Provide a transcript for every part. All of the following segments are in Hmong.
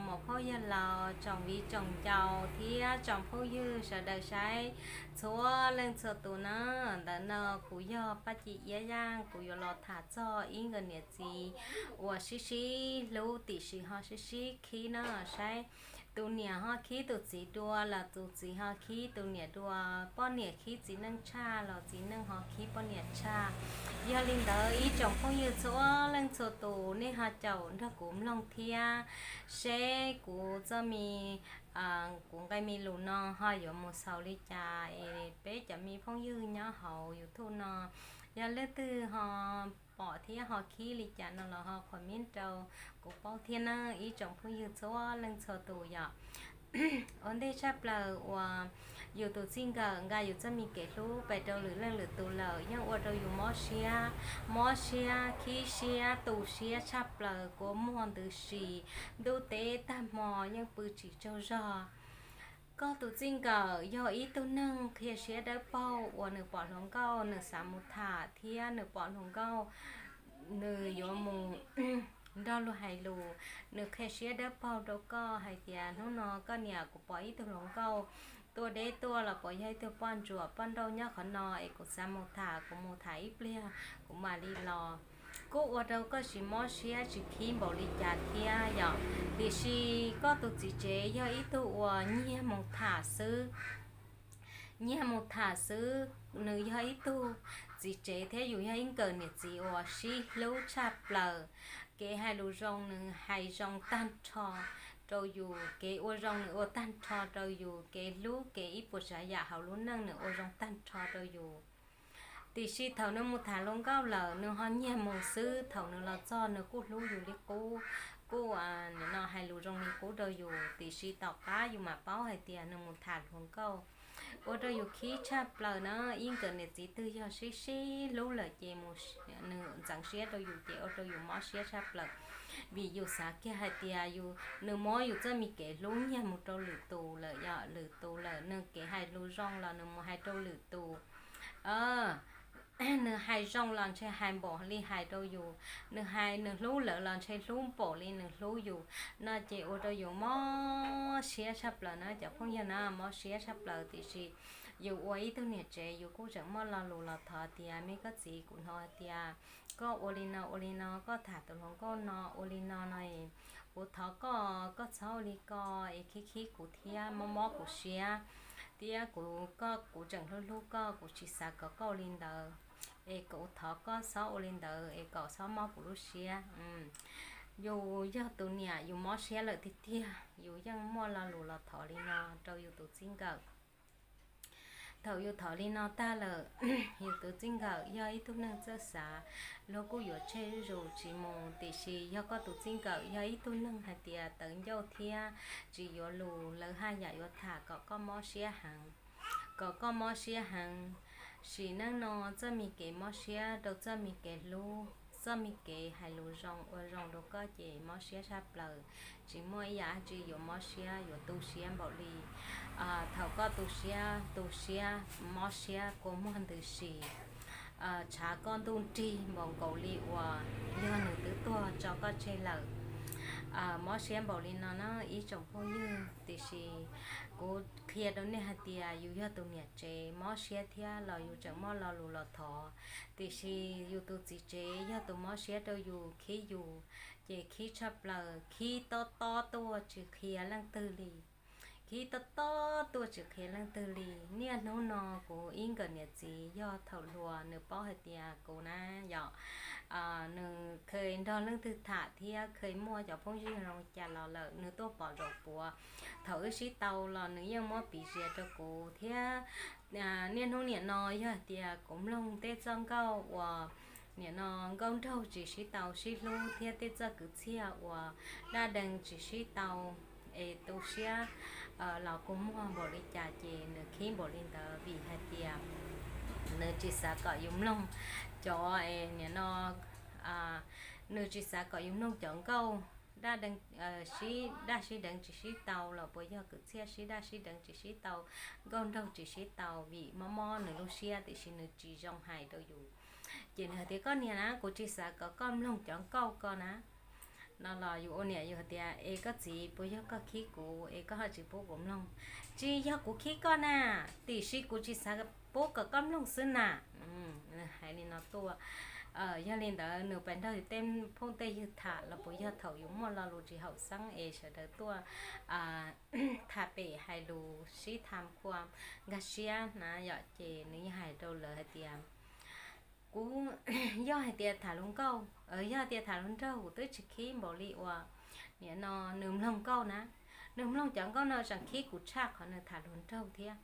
Muam phauj yawg laus, tsoom viv tsoom ncaus thiab tsoom phooj ywg sawv daws saib txhua leej txhua tus na. Ntawm no kuv yog Paj Ci Iab Yaj, kuv yuav los tham txog ib nkawm niam txiv uas sib sib hlub tiam sis ho sib sib khib na. Saib tus niam ho khib tus txiv dua los tus txiv ho khib tus niam dua, poj niam khib txiv neej tshaj los txiv neej ho khib poj niam tshaj. Yog li ntawd ib tsoom phooj ywg txhua leej txhua tus nej ho caum nrog kuv mloog thiab seb kuv txoj me, kuv nqe me lus no ho yuav mus xaus li cas es peb cov me phooj ywg nyob hauv YouTube no yog leej twg ho pom thiab ho khib li cas no los ho comment rau kuv paub thiab na ib tsoom phooj ywg txhua leej txhua tus yom. Ua ntej tshaj plaws uas yus tus txij nkawm nqa yus txoj me kev hlub pes rau lwm leej lwm tus lawm yeej ua rau yus mob siab, mob siab, khib siab, tu siab tshaj plaws, kua muag ntws si, ntuj teb tag hmo yeej pw tsis tsaug zog. Koj tus txij nkawm yog ib tug neeg qhia siab dawb paug uas nws pom hluas nkauj nws xav mus tham thiab nws pom hluas nkauj nws yuav mus nrog luag hais lus, nws qhia siab dawb paug rau koj hais tias hnub no koj niam kuv pom ib tug hluas nkauj tuaj deb tuaj los puas yog ib tug poj ntsuam poj nrauj nyob qhov no es kuv xav mus tham, kuv mus tham ib pliag kuv mam li los. Kuj ua rau koj tsis mob siab tsis khib npaum li cas thiab yom. Tiam sis koj tus txiv tsev yog ib tug uas nyiag mus tham xwb, nyiag mus tham xwb, nws yog ib tug txiv tsev thiab yus yog ib nkawm niam txiv uas sib hlub tshaj plaws. Kev hais lus zoo nws hais zoo tag nrho rau yus, kev ua zoo nws ua tag nrho rau yus, kev hlub kev ib puas tsav yam hauv lub neej nws ua zoo tag nrho rau yus. Tiam sis thaum nws mus tham hluas nkauj lawm nws ho nyiag mus xwb, thaum nws los txog nws kuj hlub yus li qub, kuj nim no hais lus zoo li qub rau yus, tiam sis tom qab yus mam paub hais tias nws mus tham hluas nkauj. Ua rau yus khib tshaj plaws na, ib nkawm niam txiv twg yog sib sib hlub lawm ces mus, nws ntxeev siab rau yus ces ua rau yus mob siab tshaj plaws. Vim yus xav kiag hais tias yus, nws muab yus txoj me kev hlub nyiag mus rau lwm tus lawm, yog lwm tus lawm, nws kev hais lus zoo los nws mus hais rau lwm tus. Nws hais zoo los ntshe hais npaum li hais rau yus, nws hais nws hlub lawv los ntshe hlub npaum li nws hlub yus no ces ua rau yus mob siab tshaj plaws na cov phooj ywg na, mob siab tshaj plaws. Tiam sis yus ua ib tug niam tsev yus kuj tseem muaj lo lus los thov tias me koj txiv, kuv hnov hais tias koj ua li no ua li no, koj tham tus hluas nkauj no ua li no no, kuv thov koj, koj txhob ua li ko es khib khib kuv thiab mob mob kuv siab, thiab kuv, koj, kuv tseem hlub hlub koj, kuv tsis xav kom koj ua li ntawd, es kuv thov koj txhob ua li ntawd es kom txhob mob kuv lub siab. Yus yog tus niam yus mob siab lawm tiag tiag, yus yeej muaj lo lus los thov li no rau yus tus txij nkawm. Thaum yus thov li no tag lawm, yus tus txij nkawm yog ib tug neeg txawj xav, luag kuj yuav tseg zuj zus tsis mus. Tiam sis yog koj tus txij nkawm yog ib tug neeg hais tias tawv ncauj thiab tsis yuav lus, lawv haj yam yuav tham kom koj mob siab heev, kom koj mob siab heev. Sim neej no txoj me kev mob siab rau txoj me kev hlub, txoj me kev hais lus zoo ua zoo rau koj ces mob siab tshaj plaws. Tsis muaj ib yam dab tsi yuav mob siab yuav tu siab npaum li thaum koj tu siab, tu siab, mob siab kua muag ntws si, tshav koj ntuj nrig npaum nkaus li uas yog nws twb tuag tso koj tseg lawm. Mob siab npaum li no na ib tsoom phooj ywg, tiam sis kuv qhia rau nej hais tias yus yog tus niam tsev mob siab thiab los yus tseem muaj lo lus los thov, tiam sis yus tus txiv tsev yog tus mob siab rau yus, khib yus, ces khib tshaj plaws, khib tob tob tuaj tsis qhia leej twg li. Khib tob tob tuaj tsis qhia leej twg li. Niaj hnub no kuv ib nkawm niam txiv yog thaum hluas nws paub hais tias kuv na, yog nws kheev nrog leej twg tham thiab kheev muaj cov phooj ywg zoo li cas los lawm nws tuaj pom zaum puav. Thaum wb sib tau los nws yeej muab piv zias rau kuv thiab. Niaj hnub nim no yog hais tias kuv mloog tej txoj nkauj uas nim no nkauj nraug tsis sib tau sib hlub thiab tej txoj kwv txhiaj uas daj dees tsis sib tau es tu siab los kua muag npaum li cas ces nws khib npaum li ntawd, vim hais tias nws tsis xav kom yus mloog cov, nim no, nws tsis xav kom yus mloog cov nkauj daj dees, sib daj sib deev tsis sib tau los puas yog kwv txhiaj sib daj sib deev tsis sib tau, nkauj nraug tsis sib tau, vim mob mob nws lub siab tiam sis nws tsis zoo hais rau yus. Ces nws hais tias koj niam na, kuv tsis xav kom koj mloog cov nkauj ko na. No los yus ua niam yus hais tias, es koj txiv, puas yog koj khib kuv es koj ho tsis pub kuv mloog? Tsis yog kuv khib koj na, tiam sis kuv tsis xav pub kom koj mloog xwb na. Hais li no tuaj. Yog li ntawd nws pais nrog tej phooj tej ywg tham los puas yog thaum yus muaj lo lus tsis haum xeeb es sawv daws tuaj tham pem hais lus sib tham khua nkag siab na yom, ces nws yeej hais rau lawv hais tias, kuv, yog hais tias tham hluas nkauj, yog tias tham hluas nraug kuv twb tsis khib npaum li uas nim no nws mloog nkauj na. Nws mloog cov nkauj no tseem khib kuv tshaj qhov nws tham hluas nraug thiab.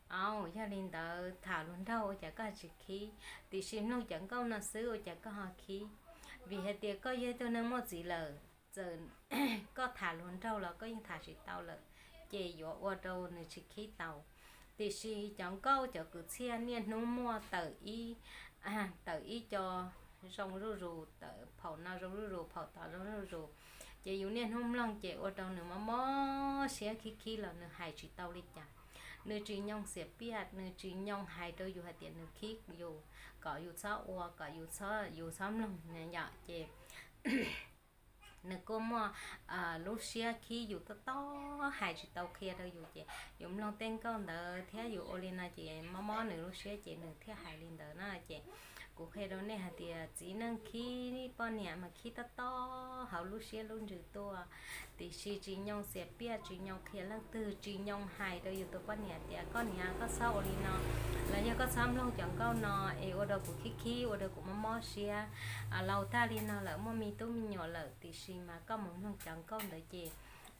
Au, yog li ntawd tham hluas nraug ua cas koj tsis khib, tiam sis mloog cov nkauj no xwb ua cas koj ho khib? Vim hais tias koj yog ib tug neeg muaj txiv lawm, txawm koj tham hluas nraug los koj yeej tham tsis tau lawm, ces yuav ua rau nws tsis khib tau. Tiam sis cov nkauj cov kwv txhiaj niaj hnub muaj tawm ib, tawm ib co zoo zuj zus, tawm phaum no zoo zuj zus, phaum tod zoo zuj zus, ces yus niaj hnub mloog ces ua rau nws mob mob siab khib khib los nws hais tsis tau li cas. Nws tsis nyoo xiam piaj, nws tsis nyoo hais rau yus hais tias nws khib yus, kom yus txhob ua, kom yus txhob, yus txhob mloog na yom, ces nws kuj muaj lub siab khib yus tob tob hais tsis tau qhia rau yus, ces yus mloog tej nkauj ntawd thiab yus ua li no ces mob mob nws lub siab ces nws thiaj hais li ntawd na. Ces kuv qhia rau nej hais tias txiv neej khib poj niam mas khib tob tob hauv lub siab lub ntsws tuaj, tiam sis tsis nyoo xiam piaj, tsis nyoo qhia leej twg, tsis nyoo hais rau yus tus poj niam tias koj niam koj txhob ua li no, los yog koj txhob mloog cov nkauj no es ua rau kuv khib khib, ua rau kuv mob mob siab. Laus tag li no lawm, muaj me tub me nyuam lawm, tiam sis mas koj mus mloog cov nkauj ntawd ces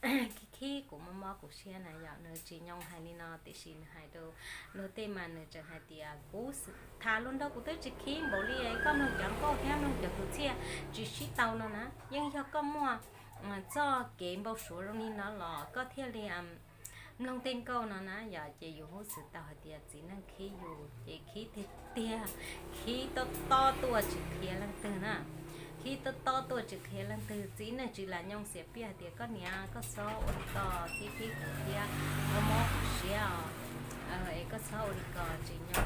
khib khib kuv mob mob kuv siab na yom. Nws tsis nyoo hais li no, tiam sis nws hais rau luag tej mas nws tseem hais tias kuv tham hluas nraug kuv twb tsis khib npaum li, koj mloog cov nkauj thiab mloog cov kwv txhiaj tsis sib tau no na. Yeej yog koj muaj txoj kev npau suav zoo li no los koj thiaj li mloog tej nkauj no na yom. Ces yus hub xwm tau hais tias txiv neej khib yus ces khib tiag tiag, khib tob tob tuaj tsis qhia leej twg na. Khib tob tob tuaj tsis qhia leej twg, txiv neej tsis lam nyoo xiam piaj hais tias koj niam koj txhob ua li ko, khib khib kuv thiab mob mob kuv siab os, es koj txhob ua li ko, tsis nyoo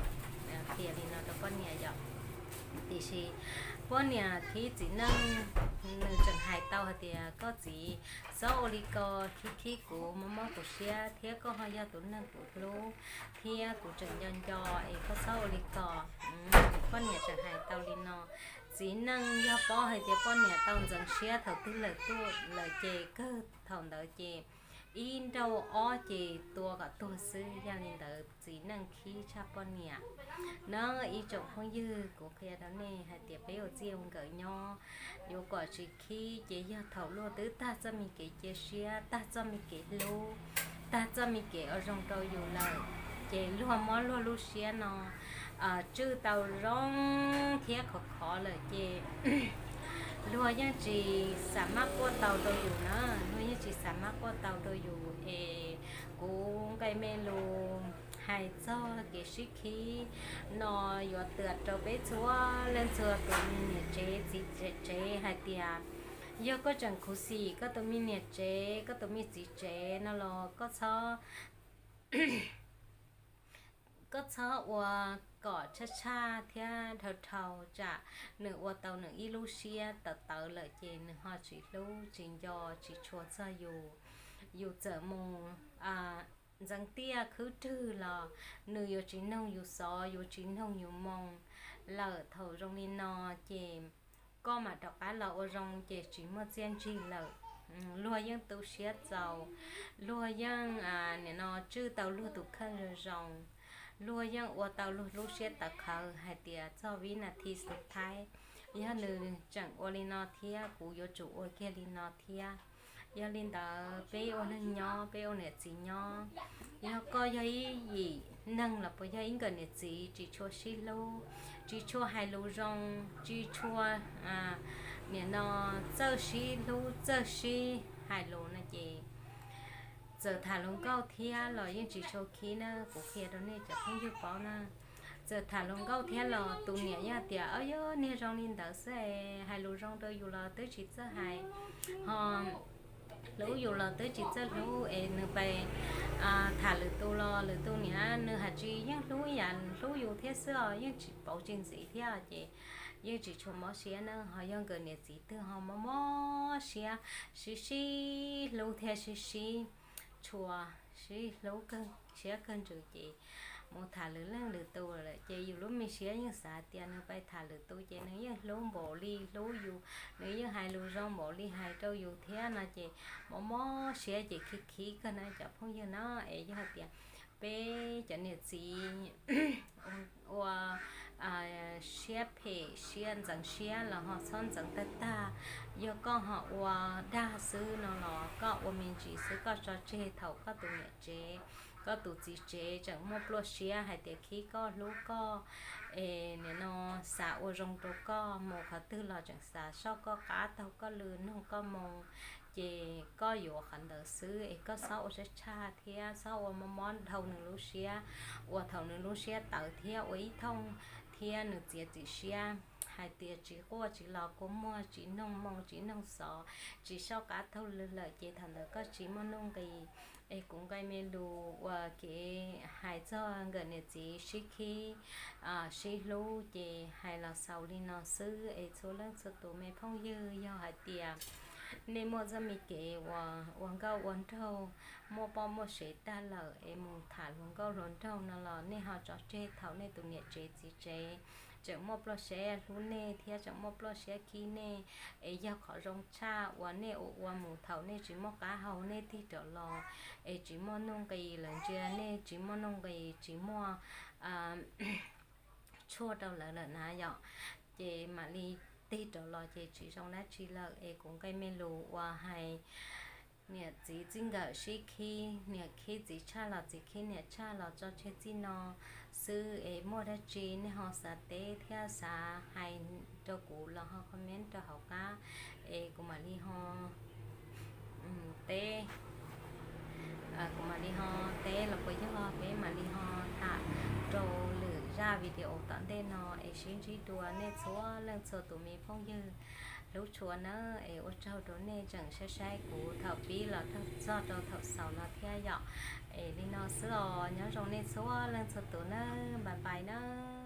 qhia li no rau poj niam yom. Tiam sis poj niam khib txiv neej, nws tseem hais tau hais tias koj txiv, txhob ua li ko, khib khib kuv mob mob kuv siab thiab koj ho yog tus neeg kuv hlub thiab kuv tseem nco nco es koj txhob ua li ko. Poj niam tseem hais tau li no. Txiv neej yog paub hais tias poj niam tau ntxeev siab thaum twg lawm tuaj lawm ces kawg thaum ntawd ces ib nrauj ob ces tua kom tuag xwb. Yog li ntawd txiv neej khib tshaj poj niam na. Ib tsoom phooj ywg, kuv qhia rau nej hais tias peb ua txij ua nkawm nyob, yuav kom tsis khib ces yog thaum luag twb tag txoj me kev cia siab, tag txoj me kev hlub, tag txoj me kev ua zoo rau yus lawm, ces luag muab luag lub siab no tswj tau zoo thiab khov khov lawm ces luag yeej tsis xav maj quaj tau rau yus na, luag yeej tsis xav maj quaj tau rau yus es kuv nqe me lus hais txog kev sib khib no yuav tawm rau peb txhua leej txhua tus me niam tsev txiv tsev hais tias yog koj tseem khuv xim koj tus me niam tsev koj tus me txiv tsev no los koj txhob koj txhob ua kom tshaj tshaj thiab dhau dhau tsam nws ua tau nws ib lub siab tawv tawv lawm ces nws ho tsis hlub tsis nco tsis tshua txog yus. Yus txawm mus ntxeev tiaj khwb rwg los nws yuav tsis noog yus xov, yuav tsis noog yus moo lawm. Thaum zoo li no ces koj mam rov qab los ua zoo ces tsis muaj txiaj ntsig lawm. Luag yeej tu siab txaus, luag yeej nim no tswj tau luag tus kheej zoo zoo, luag yeej ua tau luag lub siab tawv qhawv hais tias txog vib nas thi xu thaib, yog nws tseem ua li no thiab kuv yuav tsum ua kiag li no thiab. Yog li ntawd peb ua neeg nyob, peb ua niam txiv nyob, yog koj yog ib yim neeg los puas yog ib nkawm niam txiv tsis tshua sib hlub, tsis tshua hais lus zoo, tsis tshua nim no txawj sib hlub txawj sib hais lus no ces txawm tham hluas nkauj thiab los yeej tsis tshua khib na. Kuv qhia rau nej cov phooj ywg paub na, txawm tham hluas nkauj thiab los tus niam yeej tias, o yog niag zoo li ntawd xwb es hais lus zoo rau yus los twb tsis txawj hais, ho hlub yus los twb tsis txawj hlub es nws pais tham lwm tus los lwm tus niam nws hais tsis yeej hlub ib yam hlub yus thiab xwb os, yeej tsis pauv tsis ntxiv thiab ces yeej tsis tshua mob siab na, ho yog nkawd niam txiv twg ho mob mob siab, sib sib hlub thiab sib sib tshua, sib hlub kawg siab kawg ntsws ces mus tham lwm leej lwm tus lawm ces yus lub me siab yeej xav tias nws pais tham lwm tus ces nws yeej hlub npaum li hlub yus, nws yeej hais lus zoo npaum li hais rau yus thiab no ces mob mob siab ces khib khib kawg na cov phooj ywg na. Es yog hais tias peb cov niam txiv ua siab phem siab ntxeev siab los ho txhob ntxeev tag tag. Yog koj ho ua dag xwb no los koj ua me ntsis xwb, koj tso tseg thaum koj tus niam tsev, koj tus txiv tsev tseem muaj pluaj siab hais tias khib koj hlub koj, es nim no xav ua zoo rau koj, mus qhov twg los tseem xav soj koj qab taug koj lw nug koj moo, ces koj yuav qhov ntawd xwb es koj txhob ua siab tshaj thiab txhob ua mob mob dhau nws lub siab, ua thaum nws lub siab tawv thiab ua ib thooj thiab nws txiav txim siab hais tias tsis quaj tsis los kua muag, tsis noog moo tsis noog xov, tsis soj qab taug lw lawm ces thaum ntawd koj tsis muaj nuj nqis. Es kuv nqe me lus uas kev hais txog nkawm niam txiv sib khib sib hlub ces hais los xaus li no xwb. Es txhua leej txhua tus me phooj ywg, yog hais tias nej muaj txoj me kev uas ua nkauj ua nraug, muaj poj muaj sev tag lawm es mus tham hluas nkauj hluas nraug no los nej ho tso tseg thaum nej tus niam tsev txiv tsev tseem muaj pluaj siab hlub nej thiab tseem muaj pluaj siab khib nej. Es yog qhov zoo tshaj uas nej ua ua mus thaum nej tsis muaj qab hau nej tig rov los, es tsis muaj nuj nqis lawv ntsia nej tsis muaj nuj nqis tsis muaj tshuaj rau lawv lawm na yom, ces mam li tig rov los ces tsis zoo dab tsi lawm. Es kuv nqe me lus uas hais niam txiv txij nkawm sib khib, niam khib txiv tshaj los txiv khib niam tshaj los tso tseg txij no xwb. Es muaj dab tsi nej ho xav teb thiab xav hais rau kuv los ho comment rau hauv qab, es kuv mam li ho teb, kuv mam li ho teb los puas yog peb mam li ho tham rau lwm zaj video tom ntej no. Es sib ntsib dua nej txhua leej txhua tus me phooj ywg hlub tshua nawb. Es ua tsaug rau nej tseem saib saib kuv thaum pib los txog rau thaum xaus no thiab yom. Es li no xwb os, nyob zoo nej txhua leej txhua tus nawb, bye bye nawb.